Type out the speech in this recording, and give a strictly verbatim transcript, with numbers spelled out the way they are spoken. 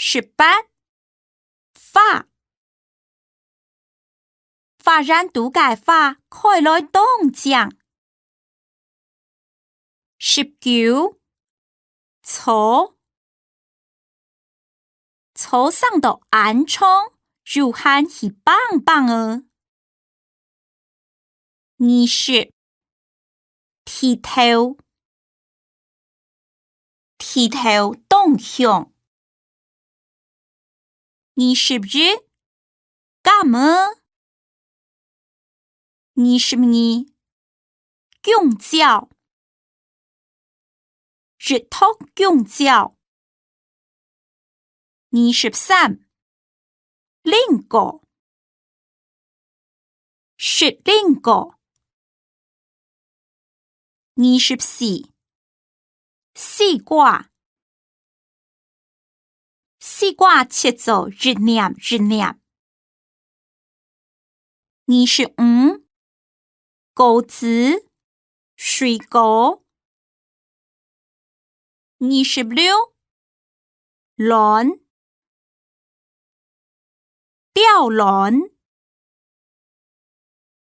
十八，花。花園肚个花開來當靚。十九，草。草生到恁長，有閒去蹦蹦仔。二十， 鋤頭。鋤頭當響。二十一，柑仔。二十二，弓蕉。一托弓蕉。二十三，蘋果。食蘋果。二十四，西瓜。西瓜切做一粒一粒。二十五， 果子。水果。二十六，卵。吊卵。